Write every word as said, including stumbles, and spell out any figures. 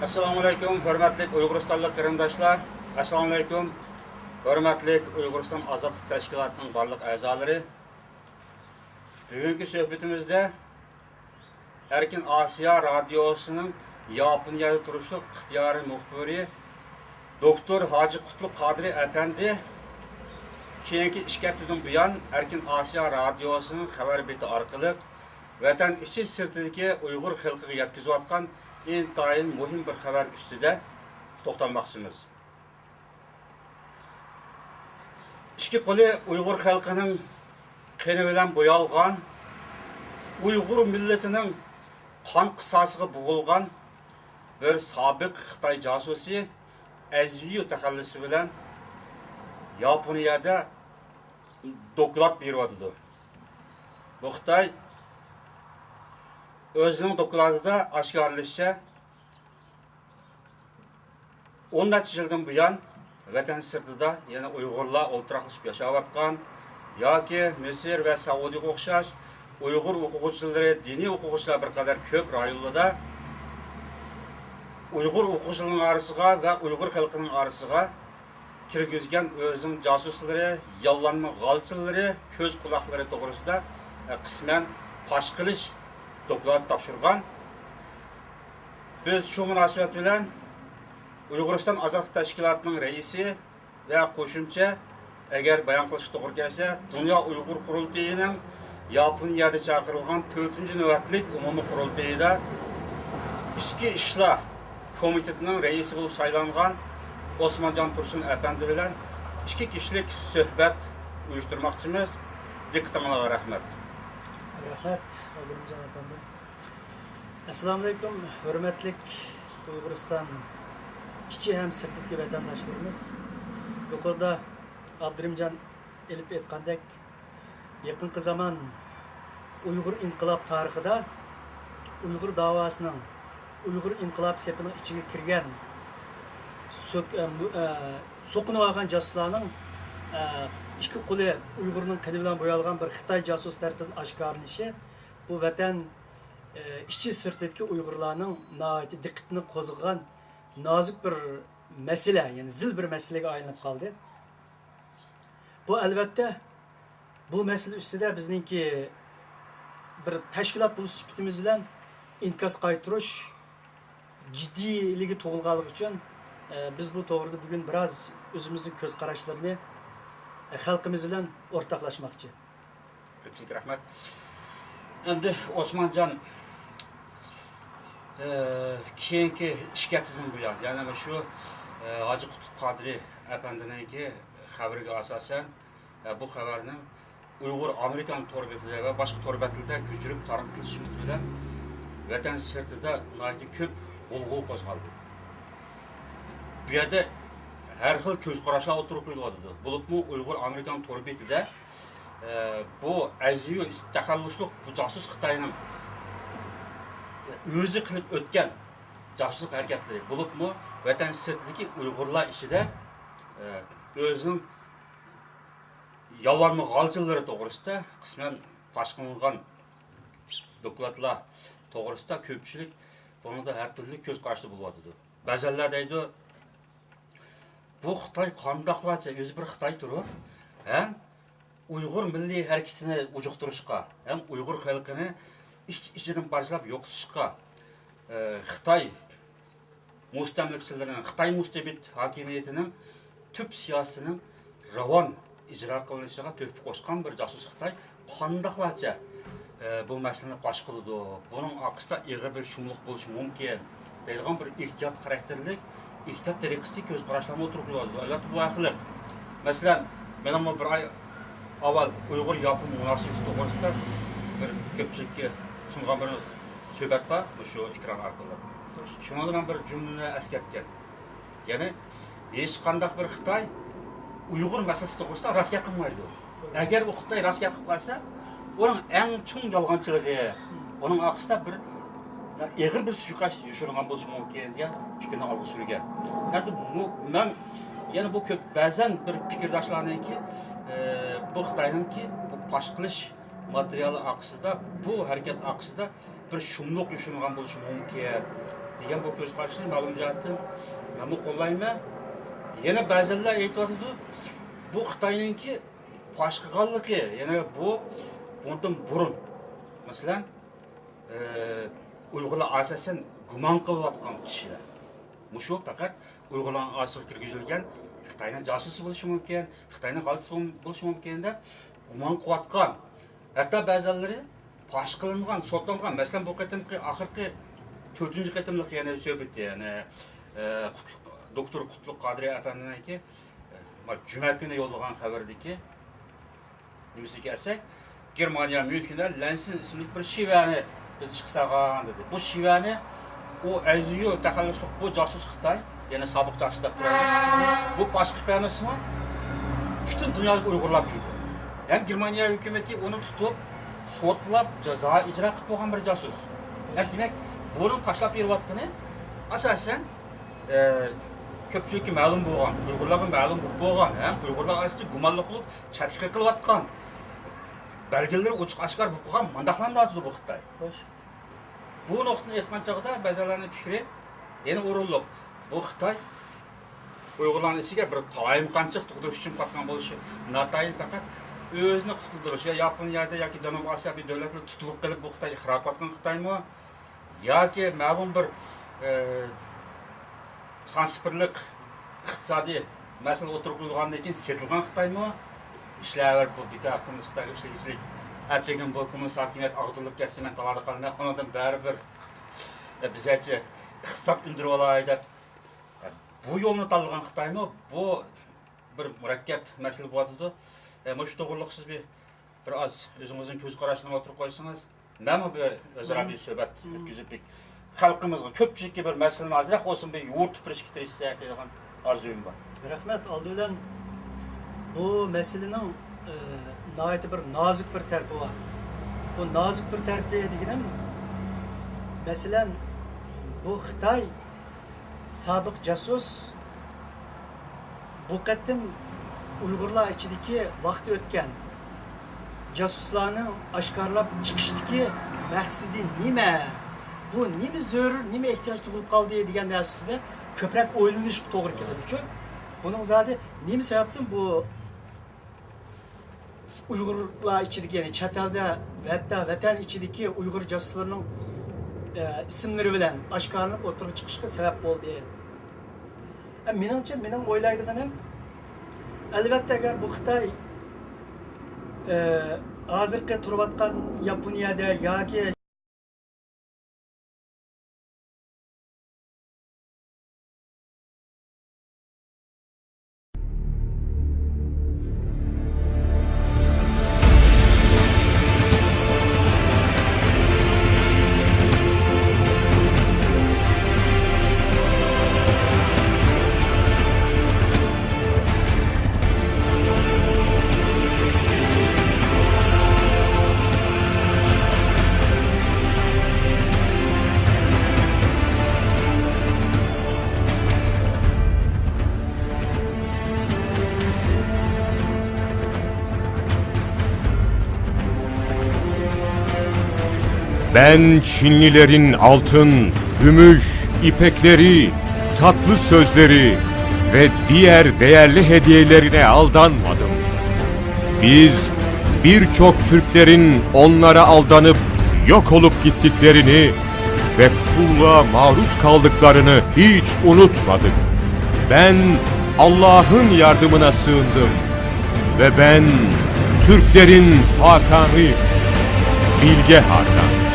ئەسسالامۇئەلەيكۇم، ھۆرمەتلىك ئۇيغۇرىستانلىق قېرىنداشلار! ئەسسالامۇئەلەيكۇم، ھۆرمەتلىك ئۇيغۇرىستان ئازادلىق تەشكىلاتىنىڭ بارلىق ئەزالىرى! بۈگۈنكى سۆھبىتىمىزدە ئەركىن ئاسىيا رادىيوسىنىڭ ياپونىيەدە تۇرۇشلۇق ئىختىيارىي مۇخبىرى دوكتور ھاجى قۇتلۇق قادىرى ئەپەندى كېيىنكى ئىككى ھەپتىدىن بۇيان ئەركىن ئاسىيا رادىيوسىنىڭ خەۋەر بېتى ئارقىلىق ۋەتەن ئىچى سىرتىدىكى ئۇيغۇر خەلقىگە يەتكۈزۈۋاتقان ئىنتايىن مۇھىم بىر خەۋەر ئۈستىدە توختالماقچىمىز. ئىككى قولى ئۇيغۇر خەلقىنىڭ قېنى بىلەن بويالغان، ئۇيغۇر مىللىتىنىڭ قان قىساسىغا بوغۇلغان بىر سابىق خىتاي جاسۇسى ئەزيۇ تەخەللۇسى بىلەن ياپونىيەدە دوكلات بېرىۋاتىدۇ. بۇ خىتاي ئۆزىنىڭ دوكلاتىدا ئاشكارىلىشىچە، ئون نەچچە يىلدىن بۇيان ۋەتەن سىرتىدا يەنە ئۇيغۇرلار ئولتۇراقلىشىپ ياشاۋاتقان ياكى مىسىر ۋە سەئۇدىغا ئوخشاش ئۇيغۇر ئوقۇغۇچىلىرى، دىنىي ئوقۇغۇچىلار بىر قەدەر كۆپ رايونلىرىدا ئۇيغۇر ئوقۇغۇچىلىرىنىڭ ئارىسىغا ۋە ئۇيغۇر خەلقىنىڭ ئارىسىغا كىرگۈزگەن ئۆزىنىڭ جاسۇسلىرى، ياللانما غالچىلىرى، كۆز قۇلاقلىرى توغرىسىدا، ئە، قىسمەن پاش قىلىش دوكلاتى تاپشۇرغان. بىز شۇ مۇناسىۋەت بىلەن ئۇيغۇرىستان ئازادلىق تەشكىلاتىنىڭ رەئىسى ۋە قوشۇمچە، ئەگەر بايان قىلىشقا توغرا كەلسە، دۇنيا ئۇيغۇر قۇرۇلتىيىنىڭ ياپونىيەدە چاقىرىلغان تۆتىنچى نۆۋەتلىك ئومۇمىي قۇرۇلتىيىدا ئىچكى ئىشلار كومىتېتىنىڭ رەئىسى بولۇپ سايلانغان ئوسمانجان تۇرسۇن ئەپەندى بىلەن ئىككى كىشىلىك سۆھبەت ئۇيۇشتۇرماقچىمىز. دىققىتىڭلارغا رەھمەت. رەھمەت، ئابدۇرېھىمجان ئەپەندىم. ئەسسالامۇئەلەيكۇم، ھۆرمەتلىك ئۇيغۇرىستان ئىچى ھەم سىرتىدىكى ۋەتەنداشلىرىمىز! يۇقىرىدا ئابدۇرېھىمجان ئېلىپ ئېيتقاندەك، يېقىنقى زامان ئۇيغۇر ئىنقىلاب تارىخىدا ئۇيغۇر داۋاسىنىڭ، ئۇيغۇر ئىنقىلاب سېپىنىڭ ئىچىگە كىرگەن سۆك-، ئە، مۇ-، ئە، سوقۇنۇۋالغان جاسۇسلارنىڭ، ئە، ئىككى قولى ئۇيغۇرنىڭ قېنى بىلەن بويالغان بىر خىتاي جاسۇسى تەرىپىدىن ئاشكارىلىنىشى بۇ ۋەتەن، ئە، ئىچى سىرتىدىكى ئۇيغۇرلارنىڭ ناھايىتى دىققىتىنى قوزغىغان نازۇك بىر مەسىلە، يەنى زىل بىر مەسىلىگە ئايلىنىپ قالدى. بۇ، ئەلۋەتتە، بۇ مەسىلە ئۈستىدە بىزنىڭكى بىر تەشكىلات بولۇش سۈپىتىمىز بىلەن ئىنكاس قايتۇرۇش جىددىيلىكى تۇغۇلغانلىقى ئۈچۈن، ئە، بىز بۇ توغرىدا بۈگۈن بىراز ئۆزىمىزنىڭ كۆز قاراشلىرىنى، ئە، خەلقىمىز بىلەن ئورتاقلاشماقچى. كۆپچىلىك رەھمەت. ئەمدى ئوسمانجان، ئە، كېيىنكى ئىككى ھەپتىدىن بۇيان، يەنى مۇشۇ، ئە، ھاجى قۇتلۇق قادىرى ئەپەندىنىڭكى خەۋىرىگە ئاساسەن، ئە، بۇ خەۋەرنىڭ ئۇيغۇر ئامېرىكان تور بېتىدە ۋە باشقا تور بەتلىرىدە كۆچۈرۈپ تارقىتىلىشى بىلەن ۋەتەن سىرتىدا ناھايىتى كۆپ غۇلغۇلا قوزغالدى. بۇ يەردە ھەر خىل كۆز قاراشلار ئوتتۇرىغا قويۇلۇۋاتىدۇ. بولۇپمۇ ئۇيغۇر ئامېرىكان تور بېتىدە، ئە، بۇ ئەزيۇ تەخەللۇسلۇق بۇ جاسۇس خىتاينىڭ ئۆزى قىلىپ ئۆتكەن جاسۇسلۇق ھەرىكەتلىرى، بولۇپمۇ ۋەتەن سىرتىدىكى ئۇيغۇرلار ئىچىدە، ئە، ئۆزىنىڭ ياللانما غالچىلىرى توغرىسىدا قىسمەن پاش قىلىنغان دوكلاتلار توغرىسىدا كۆپچىلىك بۇنىڭدا ھەر تۈرلۈك كۆز قاراشتا بولۇۋاتىدۇ. بەزەنلەر دەيدۇ، بۇ خىتاي قانداقلارچە ئۆزى بىر خىتاي تۇرۇپ، ھەم ئۇيغۇر مىللىي ھەرىكىتىنى ئۇجۇقتۇرۇشقا، ھەم ئۇيغۇر خەلقىنى ئىچ-ئىچىدىن پارچىلاپ يوقىتىشقا، ئە، خىتاي مۇستەملىكىچىلىرىنىڭ، خىتاي مۇستەبىت ھاكىمىيىتىنىڭ تۈپ سىياسىتىنىڭ راۋان ئىجرا قىلىنىشىغا تۆھپە قوشقان بىر جاسۇس خىتاي قانداقلارچە، ئە، بۇ مەسىلىنى پاش قىلىدۇ؟ بۇنىڭ ئارقىسىدا ئېغىر بىر شۇملۇق بولۇشى مۇمكىن دەيدىغان بىر ئېھتىيات خاراكتېرلىك، ئېھتىيات تەرىقىسىدىكى كۆز قاراشلارمۇ ئوتتۇرىغا قويۇلىدۇ. ئەلۋەتتە، بۇ ھەقلىق. مەسىلەن، مېنىڭمۇ بىر ئاي ئاۋۋال ئۇيغۇر ياپون مۇناسىۋىتى توغرىسىدا بىر كۆپچىلىككە سۇنغان بىر سۆھبەت بار، مۇشۇ ئېكران ئارقىلىق. شۇنىڭدا مەن بىر جۈملىنى ئەسكەرتكەن. يەنى ھېچقانداق بىر خىتاي ئۇيغۇر مەسىلىسى توغرىسىدا راست گەپ قىلمايدۇ. ئەگەر ئۇ خىتاي راست گەپ قىلىپ قالسا، ئۇنىڭ ئەڭ چوڭ يالغانچىلىقى، ئۇنىڭ ئارقىسىدا بىر ئېغىر بىر سۇيىقەست يوشۇرۇنغان بولۇشى مۇمكىن دېگەن پىكىرنى ئالغا سۈرگەن. ئەمدى بۇ، مەن يەنە بۇ كۆپ، بەزەن بىر پىكىرداشلارنىڭكى، ئە، بۇ خىتاينىڭكى بۇ پاش قىلىش ماتېرىيالى ئارقىسىدا، بۇ ھەرىكەت ئارقىسىدا بىر شۇملۇق يوشۇرۇنغان بولۇشى مۇمكىن. دېگەن بۇ كۆز قاراشنى مەلۇم جەھەتتىن مەنمۇ قوللايمەن. يەنە بەزىلەر ئېيتىۋاتىدۇ، بۇ خىتاينىڭكى پاش قىلغانلىقى، يەنە بۇ بۇنىڭدىن بۇرۇن، مەسىلەن، ئە، ئۇيغۇرلار ئاساسەن گۇمان قىلىۋاتقان كىشىلەر. مۇشۇ پەقەت ئۇيغۇرلارنىڭ ئارىسىغا كىرگۈزۈلگەن خىتاينىڭ جاسۇسى بولۇشى مۇمكىن، خىتاينىڭ غالتىسى بولۇشى مۇمكىن دەپ گۇمان قىلىۋاتقان. ھەتتا بەزەنلىرى پاش قىلىنغان، سوتلانغان، مەسىلەن، بۇ قېتىمقى ئاخىرقى تۆتىنچى قېتىملىق يەنە سۆھبىتى، يەنى، ئە، قۇتلۇق، دوكتور قۇتلۇق قادىرى ئەپەندىنىڭكى، ئە، جۈمە كۈنى يوللىغان خەۋىرىدىكى نېمىسىگە كەلسەك، گېرمانىيە ميۇنخېندە لەنسىن ئىسىملىك بىر شىۋەنى بىز ئىشقا سالغان دېدى. بۇ شىۋەنى ئۇ ئەيزىيۇ تەخەللۇسلۇق بۇ جاسۇس خىتاي، يەنى سابىق جاسۇس دەپ تۇرىدۇ. بۇ پاش قىلىپ بەرمىسىمۇ، پۈتۈن دۇنيادىكى ئۇيغۇرلار بىلىدۇ. ھەم گېرمانىيە ھۆكۈمىتى ئۇنى تۇتۇپ، سوتلاپ، جازا ئىجرا قىلىپ بولغان بىر جاسۇس. ھەم دېمەك، بۇنىڭ تاشلاپ بېرىۋاتقىنى، ئاساسەن، ئە، كۆپچىلىككە مەلۇم بولغان، ئۇيغۇرلارغا مەلۇم بولۇپ بولغان، ھەم ئۇيغۇرلار ئارىسىدا گۇمانلىق بولۇپ چەتكە قېقىلىۋاتقان، بەلگىلىرى ئوچۇق ئاشكارا بولۇپ قالغان مۇنداقلارنى ئاتىدۇ بۇ خىتاي. خوش. بۇ نۇقتىنى ئېيتقان چاغدا بەزىلەرنىڭ پىكرى يەنە ئورۇنلۇق. بۇ خىتاي ئۇيغۇرلارنىڭ ئىچىگە بىر قالايمىقانچىلىق تۇغدۇرۇش ئۈچۈن قاتقان بولۇشى ناتايىن، پەقەت ئۆزىنى قۇتۇلدۇرۇش، يا ياپونىيەدە ياكى جەنۇبىي ئاسىيا بىر دۆلەتلەر تۇتۇلۇپ قېلىپ بۇ خىتاي ئىقرار قىلىۋاتقان خىتايمۇ؟ ياكى مەلۇم بىر، ئە، سانسىپىرلىق ئىقتىسادىي مەسىلە ئوتتۇرىغا قويۇلغاندىن كېيىن سېتىلغان خىتايمۇ؟ ئىشلەۋېرىپ بۇ بىكار كوممۇنىست خىتايغا ئىشلىگۈچىلىك، ئەتىگۈن بۇ كوممۇنىست ھاكىمىيەت ئاغدۇرۇلۇپ كەتسە مەن تالادا قالىمەن، ئۇنىڭدىن بەرىبىر، ئە، بىزگىچە ئىقتىساد ئۈندۈرۈۋالاي دەپ، ئە، بۇ يولنى تاللىغان خىتايمۇ؟ بۇ بىر مۇرەككەپ مەسىلە بولۇۋاتىدۇ. ئە، مۇشۇ توغرىلىق سىز بىر، بىر ئاز ئۆزىڭىزنىڭ كۆز قاراشىڭىزنى ئوتتۇرىغا قويسىڭىز، مەنمۇ بىر ئۆزئارا بىر سۆھبەت ئۆتكۈزۈپ، بىر خەلقىمىزغا، كۆپچىلىككە بىر مەسىلىنى ئازراق بولسىمۇ بىر يورۇتۇپ بېرىشكە تىرىشساق دەيدىغان ئارزۇيۇم بار. رەھمەت. ئالدى بىلەن بۇ مەسىلىنىڭ، ئە، ناھايىتى بىر نازۇك بىر تەرىپى بار. بۇ نازۇك بىر تەرىپى دېگىنىم، مەسىلەن، بۇ خىتاي سابىق جاسۇس، بۇ قېتىم ئۇيغۇرلار ئىچىدىكى ۋاقتى ئۆتكەن جاسۇسلارنىڭ ئاشكارىلاپ چىقىشتىكى مەقسىتى نېمە؟ بۇ نېمە زۆرۈر، نېمە ئېھتىياج تۇغۇلۇپ قالدى دېگەن نەرسە ئۈستىدە كۆپرەك ئويلىنىشقا توغرا كېلىدۇچۇ. بۇنىڭ زادى نېمە سەۋەبتىن بۇ ئۇيغۇرلار ئىچىدىكى، يەنى چەت ئەلدە ۋە ھەتتا ۋەتەن ئىچىدىكى ئۇيغۇر جاسۇسلىرىنىڭ، ئە، ئىسىملىرى بىلەن ئاشكارىلىنىپ ئوتتۇرىغا چىقىشىغا سەۋەب بولدى. ئە، مېنىڭچە، مېنىڭ ئويلايدىغىنىم، ئەلۋەتتە، ئەگەر بۇ خىتاي، ئە، ھازىرقى تۇرۇۋاتقان ياپونىيەدە ياكى Ben Çinlilerin altın, gümüş, ipekleri, tatlı sözleri ve diğer değerli hediyelerine aldanmadım. Biz birçok Türklerin onlara aldanıp yok olup gittiklerini ve kulluğa maruz kaldıklarını hiç unutmadık. Ben Allah'ın yardımına sığındım ve ben Türklerin Hakan'ıyım. Bilge Hakan.